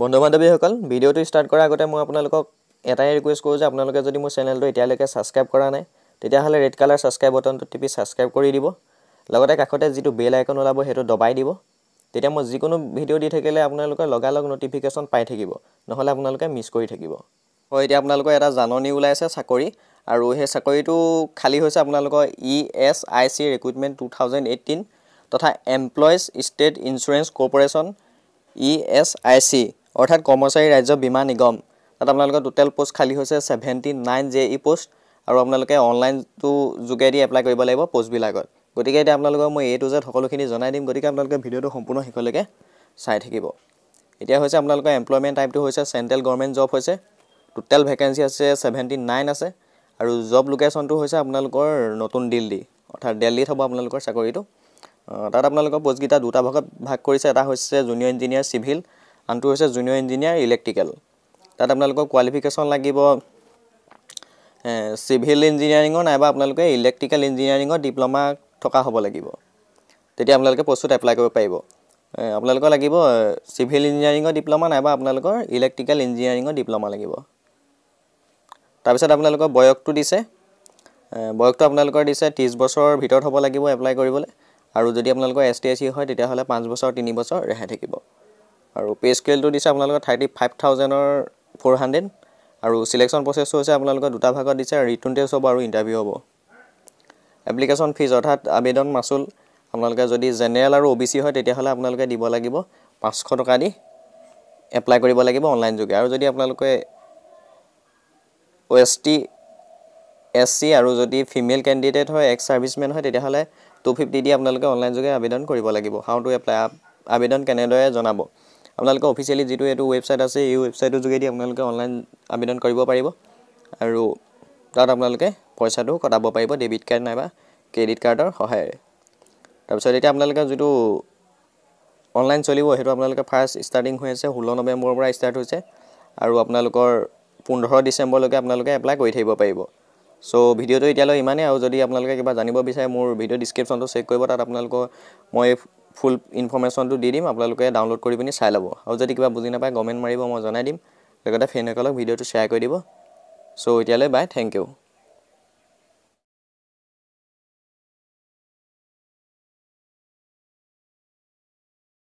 বন্ধু বান্ধৱীসকল, ভিডিঅ'টো ষ্টাৰ্ট কৰাৰ আগতে মই আপোনালোকক এটাই ৰিকুৱেষ্ট কৰোঁ যে আপোনালোকে যদি মোৰ চেনেলটো এতিয়ালৈকে ছাবস্ক্ৰাইব কৰা নাই, তেতিয়াহ'লে ৰেড কালাৰ ছাবস্ক্ৰাইব বটনটো টিপি ছাবস্ক্ৰাইব কৰি দিব। লগতে কাষতে যিটো বেল আইকন ওলাব, সেইটো দবাই দিব। তেতিয়া মই যিকোনো ভিডিঅ' দি থাকিলে আপোনালোকে লগালগ ন'টিফিকেশ্যন পাই থাকিব, নহ'লে আপোনালোকে মিছ কৰি থাকিব। হয়, এতিয়া আপোনালোকৰ এটা জাননী ওলাইছে চাকৰি আৰু সেই চাকৰিটো খালী হৈছে আপোনালোকৰ ESIC recruitment 2018 তথা employees state insurance corporation, ESIC অৰ্থাৎ কৰ্মচাৰী ৰাজ্য বীমা নিগম। তাত আপোনালোকৰ টোটেল পষ্ট খালী হৈছে 79 JE post আৰু আপোনালোকে অনলাইনটো যোগেদি এপ্লাই কৰিব লাগিব পষ্টবিলাকত। গতিকে এতিয়া আপোনালোকক মই এ টু জেড সকলোখিনি জনাই দিম, গতিকে আপোনালোকে ভিডিঅ'টো সম্পূৰ্ণ শেষলৈকে চাই থাকিব। এতিয়া হৈছে আপোনালোকৰ এমপ্লয়মেণ্ট টাইপটো হৈছে চেণ্ট্ৰেল গভৰ্ণমেণ্ট জব হৈছে। টোটেল ভেকেঞ্চি আছে 79 আছে আৰু জব লোকেশ্যনটো হৈছে আপোনালোকৰ নতুন দিল্লী, অৰ্থাৎ দিল্লীত হ'ব আপোনালোকৰ চাকৰিটো। তাত আপোনালোকৰ পষ্টকেইটা দুটা ভাগত ভাগ কৰিছে। এটা হৈছে জুনিয়ৰ ইঞ্জিনিয়াৰ চিভিল, আনটো হৈছে জুনিয়ৰ ইঞ্জিনিয়াৰ ইলেক্ট্ৰিকেল। তাত আপোনালোকৰ কোৱালিফিকেশ্যন লাগিব চিভিল ইঞ্জিনিয়াৰিঙৰ নাইবা আপোনালোকে ইলেক্ট্ৰিকেল ইঞ্জিনিয়াৰিঙৰ ডিপ্ল'মা থকা হ'ব লাগিব, তেতিয়া আপোনালোকে পষ্টটোত এপ্লাই কৰিব পাৰিব। আপোনালোকৰ লাগিব চিভিল ইঞ্জিনিয়াৰিঙৰ ডিপ্ল'মা নাইবা আপোনালোকৰ ইলেক্ট্ৰিকেল ইঞ্জিনিয়াৰিঙৰ ডিপ্ল'মা লাগিব। তাৰপিছত আপোনালোকৰ বয়সটো দিছে। বয়সটো আপোনালোকৰ দিছে 30 বছৰৰ ভিতৰত হ'ব লাগিব এপ্লাই কৰিবলৈ আৰু যদি আপোনালোকৰ এছ টি, এছ চি হয়, তেতিয়াহ'লে 5 বছৰ 3 বছৰ ৰেহাই থাকিব। আৰু পে' স্কেলটো দিছে আপোনালোকৰ 35,400 আৰু চিলেকশ্যন প্ৰচেছটো হৈছে আপোনালোকৰ দুটা ভাগত দিছে, ৰিটেন টেষ্ট হ'ব আৰু ইণ্টাৰভিউ হ'ব। এপ্লিকেশ্যন ফিজ অৰ্থাৎ আবেদন মাচুল, আপোনালোকে যদি জেনেৰেল আৰু অ' বি চি হয়, তেতিয়াহ'লে আপোনালোকে দিব লাগিব 500 টকা দি এপ্লাই কৰিব লাগিব অনলাইন যোগে। আৰু যদি আপোনালোকে এছ টি, এছ চি আৰু যদি ফিমেল কেণ্ডিডেট হয়, এক্স ছাৰ্ভিচমেন হয়, তেতিয়াহ'লে 250 দি আপোনালোকে অনলাইন যোগে আবেদন কৰিব লাগিব। How to apply, আবেদন কেনেদৰে জনাব? আপোনালোকে অফিচিয়েলি যিটো এইটো ৱেবছাইট আছে, এই ৱেবছাইটটোৰ যোগেদি আপোনালোকে অনলাইন আবেদন কৰিব পাৰিব আৰু তাত আপোনালোকে পইচাটো কটাব পাৰিব ডেবিট কাৰ্ড নাইবা ক্ৰেডিট কাৰ্ডৰ সহায়েৰে। তাৰপিছত এতিয়া আপোনালোকে যিটো অনলাইন চলিব, সেইটো আপোনালোকে ফাৰ্ষ্ট ষ্টাৰ্টিং হৈ আছে 16 নৱেম্বৰৰ পৰা ষ্টাৰ্ট হৈছে আৰু আপোনালোকৰ 15 ডিচেম্বৰলৈকে আপোনালোকে এপ্লাই কৰি থাকিব পাৰিব। চ' ভিডিঅ'টো এতিয়ালৈ ইমানেই আৰু যদি আপোনালোকে কিবা জানিব বিচাৰে, মোৰ ভিডিঅ' ডিছক্ৰিপশ্যনটো চেক কৰিব। তাত আপোনালোকৰ মই ফুল ইনফৰ্মেশ্যনটো দি দিম, আপোনালোকে ডাউনলোড কৰি পিনি চাই ল'ব। আৰু যদি কিবা বুজি নাপায়, কমেণ্ট মাৰিব, মই জনাই দিম। লগতে ফ্ৰেণ্ডসকলক ভিডিঅ'টো শ্বেয়াৰ কৰি দিব। চ' এতিয়ালৈ বাই, thank U.